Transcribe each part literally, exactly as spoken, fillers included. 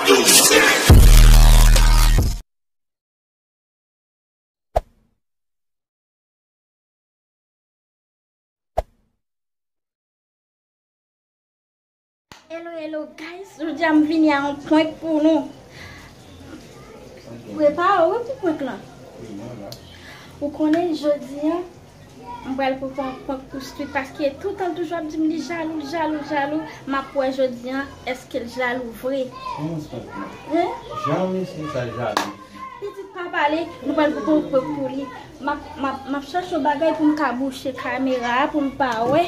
Hello, hello, guys. Jodi a m vini a yon prank pou nou. Prepare w wi pou prank lan. Ou konnen jodi a, m pral prepare yon prank pou Sweet paske toutan l toujou ap di m li jalou, li jalou, li jalou. M ap wè jodi a, èske l jalou vre? Kòman sa? Hein? Jan mesye sa jalou. Pitit pa pale, nou pral prepare yon prank pou li. M ap, m ap, m ap chache yon bagay pou m ka bouche kamera a, pou l pa wè.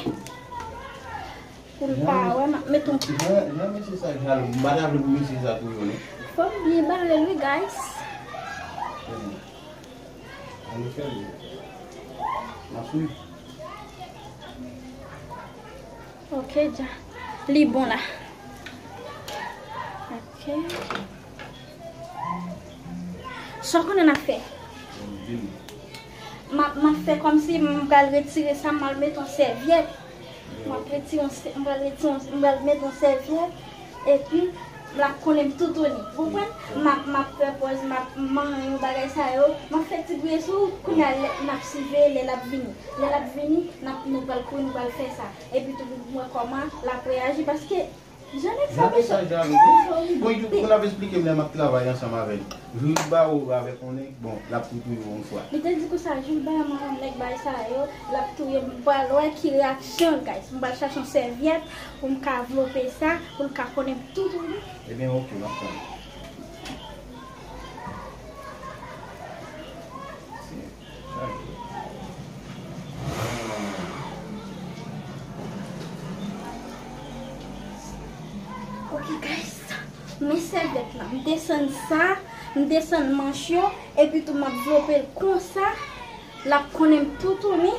Pou l pa wè, m ap met yon. Jan, jan mesye sa jalou, m pa ta vle pou mesye sa touye w, non. Fò m byen bare l, wi, guys. Ann fè l. M ap swiv. Ok, dja. Li bon la. Ok. Sa w konnen n ap fè? M ap, m ap fè kòmsi m pral retire sa, m al met yon sèvyèt. M ap retire yon sè-, m pral retire yon, m pral met yon sèvyèt, epi l ap konnen m toutouni. Ou konprann? M ap, m ap fè pòz, m ap manyen yon bagay sa yo. M ap fè ti bri sou, kounye a, lè, n ap siveye lè l ap vini. Lè l ap vini, n ap, nou pral kouri, nou pral fè sa. Epi tou, pou m wè kòman l ap reyaji, paske jan nèg sa mechan. Jan nèg sa jalou. Bon, pou n ap esplike m lè m ap travay ansanm avè l. Jou l ba ou avèk yon nèg, bon, l ap tou touye w yon fwa. Li te di konsa, jou l ba m yon nèg bay sa yo, l ap touye m. M pral wè ki reyaksyon l, guys. M pral chache yon sèvyèt pou m ka vlope sa, pou l ka konnen m toutouni. Ebyen, ok, m ap tann. Ok, guys. Men sèvyèt la. M desann sa, m desann manch yo, epi tou m ap vlope l konsa. L ap konnen m toutouni.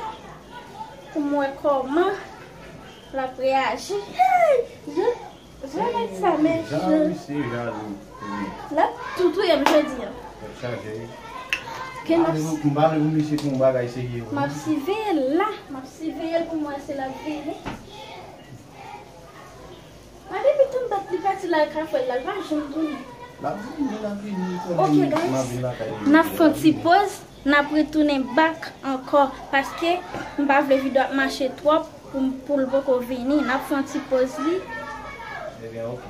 Pou m wè kòman l ap reyaji. Hey! Je Jan nèg sa mechan. Jan misye jalou. L ap tou touye m jodi a. Tèt chaje wi. Ok, m ap, m pa vle pou misye fè yon bagay serye wi. M ap siveye l la. M ap siveye l pou m wè si l ap vini. A, depi tann dat li pati la ak frè l la, l pa janm tounen. L ap vini, l ap vini. Ok, guys. M ap vin lakay li. N ap fè yon ti pòz. N ap retounen back ankò, paske m pa vle videyo ap mache twòp pou m, pou l poko vini. N ap fè yon ti pòz li. Ebyen, ok.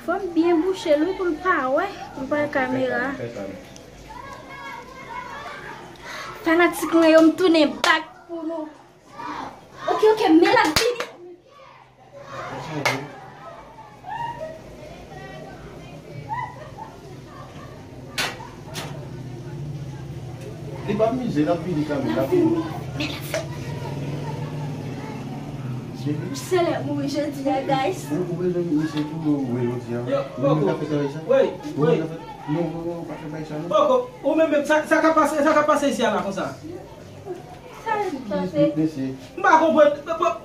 Fò m byen bouche l wi pou l pa wè. M pran kamera. Fè sa, fè sa, fè sa. Fanatik mwen yo, m tounen back pou nou. Ok, ok, men l ap vini. Li p ap mize, l ap vini kanmenm, l ap vini. Men l ap vini. Misye lè mouri jodi a, guys. Ou, ou bezwen misye tou, ou wè jodi a. Yo, Poko. Ou menm ka fè travay sa? Wi, wi. Ou menm ka fè, non, non, non, pa fè bagay sa, non. Poko, ou menm, menm, sa, sa k ap pase, sa k ap pase isi a la konsa? Sa vin pase. M pa konprann.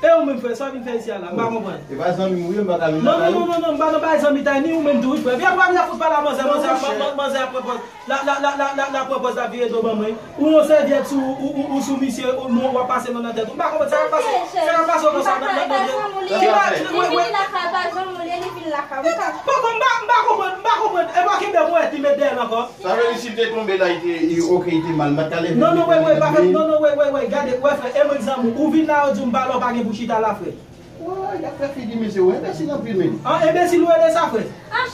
E ou menm frè, sa w vin fè isi a la? M pa konprann. E pa zanmi m ou ye, m pa ka vin lakay ou. Non, non, non, non, non, m pa nan bay zanmitay, ni ou menm tou, wi, frè. Byen, pran la fout pale a manzè, manzè, manzè, manzè ap pran pòz. La, la, la, la, la, la pran pòz la vire do ban mwen. Ou yon sèvyèt sou, ou, ou, ou sou misye, ou, nou, w ap pase nan nan tèt ou. M pa konprann, sa k ap pase, sa k ap pase w konsa nan, nan, nan, ki pa, ki, wi, wi. Poko, m pa, m pa konprann, m pa konprann. E pa kenbe m wè, li met dèyè l ankò. Sa vle di si l te tonbe la, li te, li, ok, li te mal, m pa t ka leve. Non, non, wè, wè, pa fè, non, non, wè, wè, wè, gade, wè, frè, e mwen k zanmi w. Ou vin la, yo di w m pa la, w pa gen pou chita la, frè. Wè, wè, y ap fè figi mesye, wè, enbesil anpil, men. An, enbesil ou rele sa, frè? An,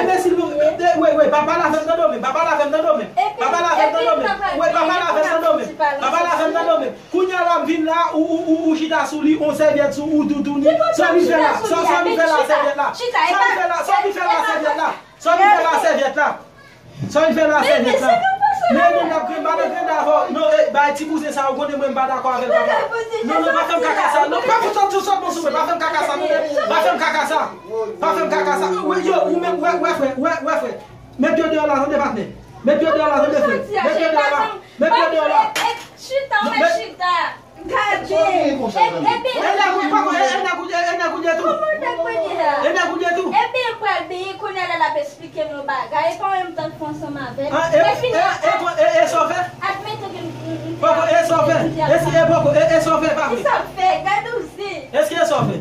enbesil ou, de, wè, wè, pa pale avè m nan do men, pa pale avè m nan do men. Pa pale avè m nan do men. Wè, pa pale avè m nan do men. Pa pale avè m nan do men. Kounye a la, m vin la, ou, ou, ou, ou chita sou li, on sèvyèt sou ou, toutouni. Sa w vin fè la? Sa, sa w vin fè la, sèvyèt la? Sa w vin fè la? Sa w vin fè la, sèvyèt la? Sa w vin fè la sèvyèt la? Sa w vin fè la sèvyèt la? Men moun ap grenn, pa nan grenn avè w. Non, e, bay ti bouzen sa, ou konnen mwen m pa dakò avè l, papa. Non, non, pa fè m kaka sa. Non, pa fout sòt sou sòt bon sou mwen. Pa fè m kaka sa, non. Pa fè m kaka sa. Pa fè m kaka sa. Wè, yo, ou menm, wè, wè, frè, wè, wè, frè. Met yo deyò la, tande, patnè. Met yo deyò la, tande, frè. Met yo deyò la. Met yo deyò la. Chita, ou mèt chita. Gade! Sa w gen konsa, zanmi? E nèg ou, e nèg ou, e nèg ou ye tou? Kòman nèg mwen ye a? E nèg ou ye tou? Ebyen, m pral benyen kounye a lè l ap esplike m yon bagay. E pa w menm tank fè ansanm avè l. Ah, e, e, e, e, e sa w fè? Admete ke m, m, m, Poko, e sa w fè? E si, e Poko, e, e sa w fè, pa vre? Ki sa m fè? Gade w se. Èske e sa w fè?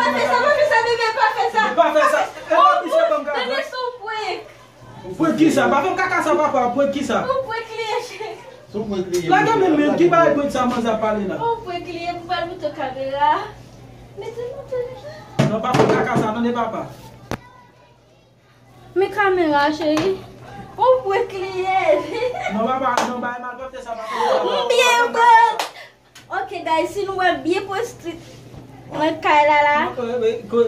pa fè sa, pa fè sa, bebe, pa fè sa. Pa fè sa. E pa misye ban m kaka. Bebe, se yon prank. Prank kisa? Pa fè m kaka sa, papa. Prank kisa? Yon prank li ye, cheri. Se yon prank li ye. Lage men, men, ki bagay prank sa manzè ap pale la? Yon prank li ye, m pral moute kamera. Mete moute. Non, pa fè m kaka sa, tande, papa. Men kamera, cheri. Yon prank li ye. Non, papa, non, bay malpwòpte sa, papa. M byen prank. Ok, guys, si nou wè byen pran street mwen kay la la.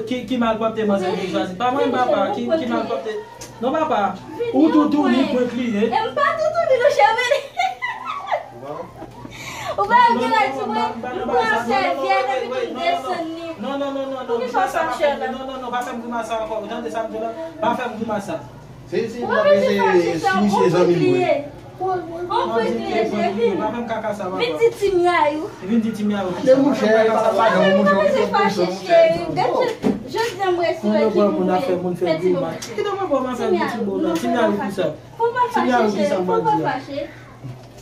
Ki, ki malpwòpte manzè vin chwazi? Pa mwen, papa, ki, ki malpwòpte? Non, papa, ou toutouni prank li ye. E m pa toutouni, non, cheri. Ou pa gen la di mwen, m pran sèvyèt epi m desann li. Non, non, non, non, non, non, non, pa fè m grimas sa ankò. Ou tande sa m di w la? Pa fè m grimas sa. Se, se, ou pa bezwen fache, se misye zanmi m, wi. Yon prank li ye, cheri. Pa fè m kaka sa, papa. Vin di Timyayou. Vin di Timyayou. Men mouche, pa, pa, pa, non, mouche, ou bezwen fache, cheri. Gade, jodi a m resi wè ki moun fè ti bon. Ki te pran pou m fè ti bon la? Timyayou kisa? Fò pa fache, cheri, fò pa fache.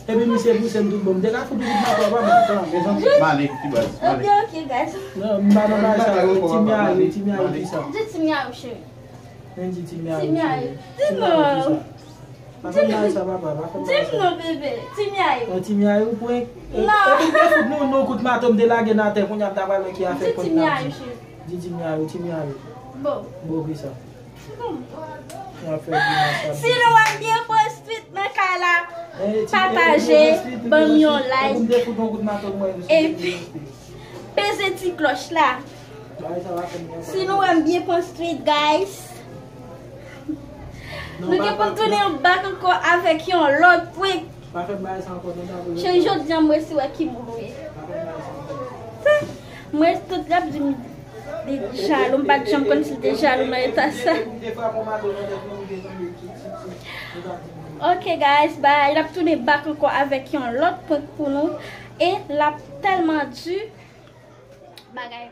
Epi misye pouse m tout bon. M te ka fout ou tout mato a, pa mwen. Male, ti baz, male. Ok, ok, guys. Non, m pa nan bagay sa yo. Timyayou, Timyayou kisa? Di Timyayou, cheri. Men di Timyayou, cheri. Di non. Pa fè m bagay sa, papa, pa fè m bagay sa. Di non, bebe. Timyayou. Non, Timyayou prank. Non. Epi m te fout nou, nou kout mato, m te lage nan atè, kounye a m ta pral wè ki afè prank n ap di. Di Timyayou, cheri. Di Timyayou, Timyayou. Bon. Bon, kisa? Si nou wè m byen pran street nan kay la, pataje, ban m yon like, epi peze ti klòch la. Si nou wè m byen pran street, guys, nou gen pou n tounen back ankò avèk yon lòt prank. Pa fè m bagay sa ankò, non, ta vle. Cheri, jodi a m resi wè ki moun ou ye. Pa fè m bagay sa ankò. Mwen, tout y ap di m li jalou, m pa t janm konn si l te jalou nan eta sa. Ok, guys, bye. N ap tounen back ankò avèk yon lòt prank pou nou. E l ap tèlman di bagay.